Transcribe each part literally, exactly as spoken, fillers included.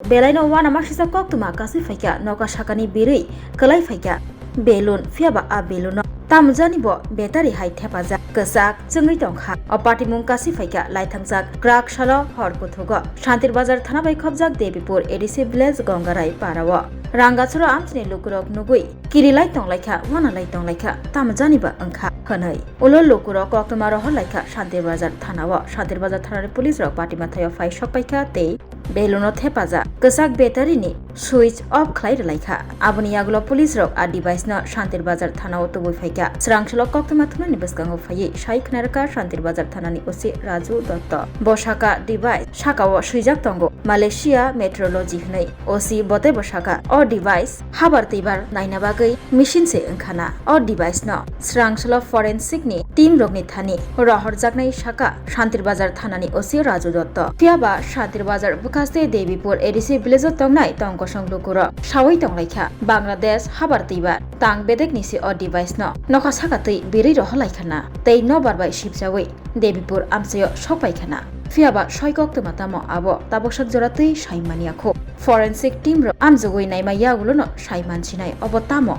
Belaino uanamasisa koktwma kasui phaikha, noka sakani birwi kwlai phaikha balloon, phiyaba a balloon no tamjani bo battery hai thepajak kwchak chwngwi tongkha. O patimung kasui phaikha laithangjak kwrak salo hor kuthugo Shantir Bazar thana bai khopjak Debipur A D C village Gongarai parao. Rangachoro amchini lukurok nugwi kirilai tonglaikha, uanalai tonglaikha, tamjani ba wngkha hwnwi. Ulo lukurok koktwma rohorlaikha Shantir Bazar thanao. Shantir Bazar thanani police rok patimathaio phai sokpaikha tei balloon no thepajak kwchak battery ni switch off khlai rwlaikha. Aboni yagulo police rok a device no Shantir Bazar thanao tubui phaikha. Swrangsulo koktwma thumnani bwskango phaiwi sai khnairwkha Shantir Bazar thanani O C Raju Dotto. Bo saka device sakao swijak tongo Malaysia Meteorology hwnwi. O C botebo saka o device habar twibar naina bagwi machine se wngkhana. O device no Swrangsulo forensic ni team rokni thani rohorjaknai saka Shantir Bazar thanani O C Raju Dotto. Phiyaba Shantir Bazar bwkhaste Debipur A D C village o tongnai tong kosong lukurok sawi tonglaikha Bangladesh habar twibar tang bedekni se o device no nokha saka twi birwi rohorlaikhana tei nobar bai sibjawi Debipur amchaio sokpaikhana. Phiyaba soi koktwma tamo abo tabuksak jora twi sai manya kho. Forensic team rok amjogwi naima yagulono sai mansinai obo tamo.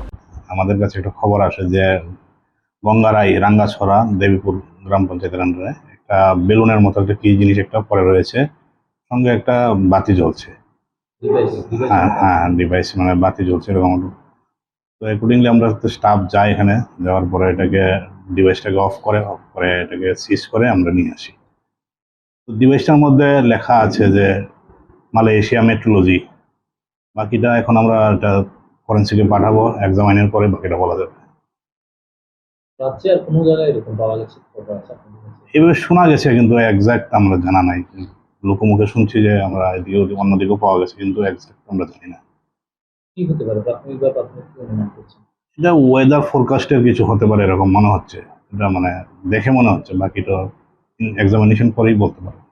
আমাদের কাছে একটা খবর আসে যে গঙ্গারাই রাঙ্গাছড়া দেবীপুর গ্রাম পঞ্চায়েতের আন্ডারে একটা বেলুনের মতো একটা কি জিনিস একটা পড়ে রয়েছে, সঙ্গে একটা বাতি জ্বলছে। Device, device. হ্যাঁ, হ্যাঁ, ডিভাইস মানে বাতি জ্বলছে এরকম একটা। তো অ্যাকর্ডিংলি আমরা তো স্টাফ যাই এখানে, যাওয়ার পরে এটাকে, ডিভাইসটাকে অফ করে, অফ করে এটাকে সিজ করে আমরা নিয়ে আসি। তো ডিভাইসটার মধ্যে লেখা আছে যে মালয়েশিয়া মেট্রোলজি। বাকিটা এখন আমরা এটা ফরেন্সিকে পাঠাবো, এক্সামাইনের পরে বাকিটা বলা যাবে। রাজ্যে আর কোনো জায়গায় এরকম পাওয়া গেছে খবর আছে আপনাদের কাছে? এভাবে শোনা গেছে, কিন্তু এক্সাক্ট আমরা জানা নাই। লোকমুখে শুনছি যে আমরা এদিকে ওদিকে, অন্যদিকেও পাওয়া গেছে, কিন্তু এক্সাক্ট আমরা জানি না। কি হতে পারে? প্রাথমিক বা প্রাথমিক কি অনুমান করছেন? এটা ওয়েদার ফোরকাস্টের কিছু হতে পারে, এরকম মনে হচ্ছে। এটা মানে দেখে মনে হচ্ছে, বাকি তো এক্সামিনেশন পরেই বলতে পারবো।